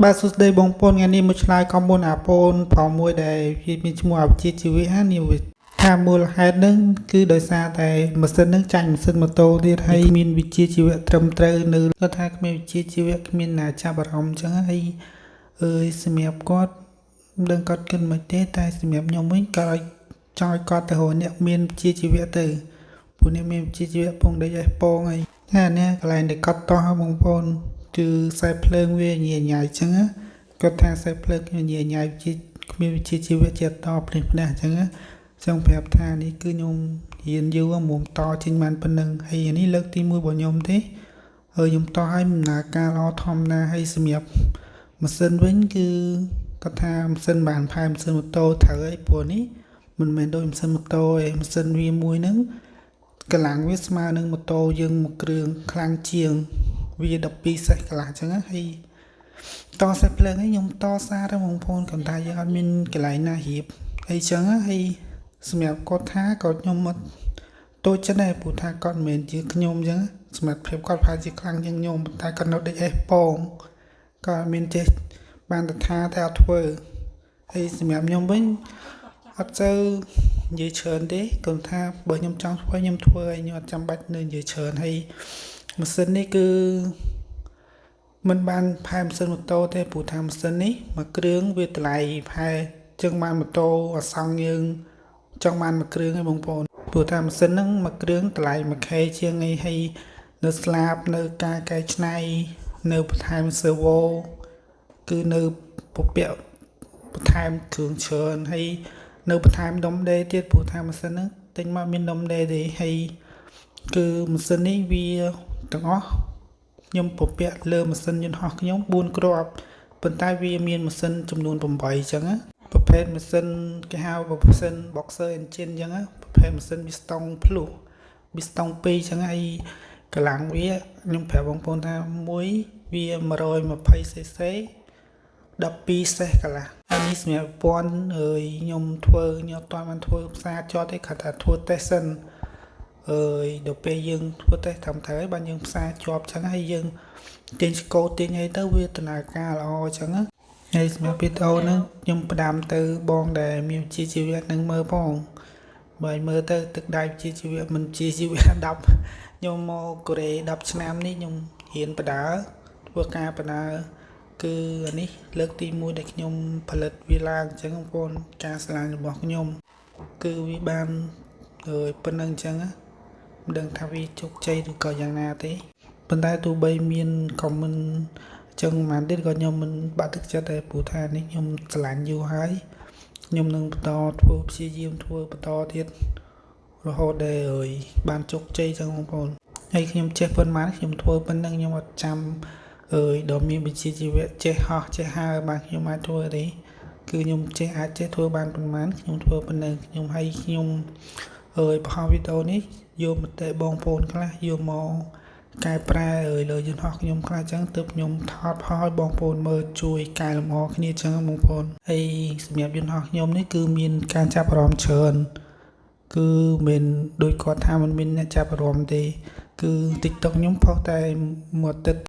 បាទសួស្តីបងប្អូនថ្ងៃនេះមកឆ្លើយកំមុនអាពូនផងមួយដែលវាមានឈ្មោះអវិជ្ជាជីវៈហានេះវាថាមូលហេតុហ្នឹងគឺដោយសារតែម៉ាស៊ីនហ្នឹងចាញ់ម៉ាស៊ីនម៉ូតូទៀតហើយគ្មានវិជ្ជាជីវៈត្រឹមត្រូវនៅគាត់ថាគ្មានវិជ្ជាជីវៈគ្មានណាចាប់អារម្មណ៍អញ្ចឹងហើយអើយសម្រាប់គាត់មិនដឹងគាត់គិតមិនទេតែសម្រាប់ខ្ញុំវិញគាត់ឲ្យចង់ឲ្យគាត់ទៅរកអ្នកមានវិជ្ជាជីវៈទៅព្រោះអ្នកមានវិជ្ជាជីវៈពងដេកអេសពងហើយតែអានេះកន្លែងដែលគាត់តោះហ្នឹងបងប្អូនគឺខ្សែភ្លើងវាញ៉ៃញ៉ៃអញ្ចឹងណាគាត់ថាខ្សែភ្លើងវាញ៉ៃញ៉ៃជាគ្មានវិជ្ជាជីវៈជាតភ្នេះភ្នេះអញ្ចឹងណាចង់ប្រាប់ថានេះគឺខ្ញុំរៀនយូរមុំតចេញបានប៉ុណ្ណឹងហើយអានេះលើកទី1របស់ខ្ញុំទេហើយខ្ញុំតឲ្យដំណើរការល្អធម្មតាហើយសម្រាប់ម៉ាស៊ីនវិញគឺគាត់ថាម៉ាស៊ីនបានផែម៉ាស៊ីនម៉ូតូត្រូវហើយព្រោះនេះមិនមែនដូចម៉ាស៊ីនម៉ូតូទេម៉ាស៊ីនវាមួយហ្នឹងកម្លាំងវាស្មើនឹងម៉ូតូយើងមួយគ្រឿងខ្លាំងជាងវា12សេះកន្លះអញ្ចឹងណាហើយតសេះភ្លើងហ្នឹងខ្ញុំតសារទៅបងប្អូនគាត់ថាយើងអត់មានកន្លែងណារៀបអីចឹងណាហើយសម្រាប់គាត់ថាក៏ខ្ញុំអត់តូចចិត្តដែរព្រោះថាគាត់មិនមែនជាខ្ញុំអញ្ចឹងសមត្ថភាពគាត់ប្រហែលជាខ្លាំងជាងខ្ញុំប៉ុន្តែគាត់នៅដេកអេសពងក៏អត់មានចេះបានតែថាតែអត់ធ្វើហើយសម្រាប់ខ្ញុំវិញអត់សូវនិយាយច្រើនទេគាត់ថាបើខ្ញុំចង់ធ្វើខ្ញុំធ្វើហើយខ្ញុំអត់ចាំបាច់នៅនិយាយច្រើនហើយម៉ាស៊ីននេះគឺមិនបានផែម៉ាស៊ីនម៉ូតូទេព្រោះថាម៉ាស៊ីននេះមួយគ្រឿងវាតម្លៃផែជាងបានម៉ូតូអាសង់យើងចង់បានមួយគ្រឿងឯងបងប្អូនព្រោះថាម៉ាស៊ីនហ្នឹងមួយគ្រឿងតម្លៃ 1K ជាងអីហើយនៅស្លាបនៅការកែច្នៃនៅបន្ថែម servo គឺនៅពពាក់បន្ថែមគ្រឿងច្រើនហើយនៅបន្ថែមដុំដេទៀតព្រោះថាម៉ាស៊ីនហ្នឹងទិញមកមានដុំដេទេហើយគឺម៉ាស៊ីននេះវាទាំងអស់ខ្ញុំពពាក់លើម៉ាស៊ីនយន្តហោះខ្ញុំ4គ្រាប់ប៉ុន្តែវាមានម៉ាស៊ីនចំនួន8អញ្ចឹងណាប្រភេទម៉ាស៊ីនគេហៅប្រភេទម៉ាស៊ីន boxer engine អញ្ចឹងណាប្រភេទម៉ាស៊ីន piston ភ្លោះ piston 2អញ្ចឹងហើយកម្លាំងវាខ្ញុំប្រាប់បងប្អូនថាមួយវា 120 cc 12សេះកន្លះអានេះសម្រាប់ពាន់អើយខ្ញុំធ្វើខ្ញុំអត់ទាន់បានធ្វើផ្សារជាប់ទេគាត់ថាធ្វើតេស្តសិនអើយដល់ពេលយើងធ្វើតេស្តត្រឹមត្រូវហើយបានយើងផ្សារជាប់អញ្ចឹងហើយយើងទាញស្កូទាញអីទៅវាដំណើរការល្អអញ្ចឹងណាហើយសម្រាប់វីដេអូហ្នឹងខ្ញុំផ្ដាំទៅបងដែលមានវិជ្ជាជីវៈនឹងមើលផងបើឲ្យមើលទៅទឹកដៃវិជ្ជាជីវៈមិនជាជីវៈ10ខ្ញុំមកកូរ៉េ10ឆ្នាំនេះខ្ញុំរៀនបដើធ្វើការបដើគឺអានេះលើកទី1ដែលខ្ញុំផលិតវាឡើងអញ្ចឹងបងប្អូនការឆ្លាញ់របស់ខ្ញុំគឺវាបានអើយប៉ុណ្្នឹងអញ្ចឹងណាមិនដឹងថាវាជោគជ័យឬក៏យ៉ាងណាទេប៉ុន្តែទោះបីមាន comment អញ្ចឹងប៉ុន្មានទៀតក៏ខ្ញុំមិនបាក់ទឹកចិត្តដែរព្រោះថានេះខ្ញុំស្រឡាញ់យូរហើយខ្ញុំនឹងបន្តធ្វើព្យាយាមធ្វើបន្តទៀតរហូតដល់អើយបានជោគជ័យចឹងបងប្អូនហើយខ្ញុំចេះប៉ុន្មានខ្ញុំធ្វើប៉ុណ្្នឹងខ្ញុំអត់ចាំអើយដល់មានវិជ្ជាជីវៈចេះហោះចេះហើរបានខ្ញុំអាចធ្វើទេគឺខ្ញុំចេះអាចចេះធ្វើបានប៉ុន្មានខ្ញុំធ្វើប៉ុណ្្នឹងខ្ញុំឲ្យខ្ញុំអើយបង្ហោះវីដេអូនេះយកមតិបងប្អូនខ្លះយកមកកែប្រែអើយលើយន្តហោះខ្ញុំខ្លះចឹងទើបខ្ញុំថតផលឲ្យបងប្អូនមើលជួយកែលម្អគ្នាចឹងបងប្អូនហើយសម្រាប់យន្តហោះខ្ញុំនេះគឺមានការចាប់អារម្មណ៍ច្រើនគឺមិនដូចគាត់ថាมันមានអ្នកចាប់អារម្មណ៍ទេគឺ TikTok ខ្ញុំផុសតែមួយអាទិត្យ។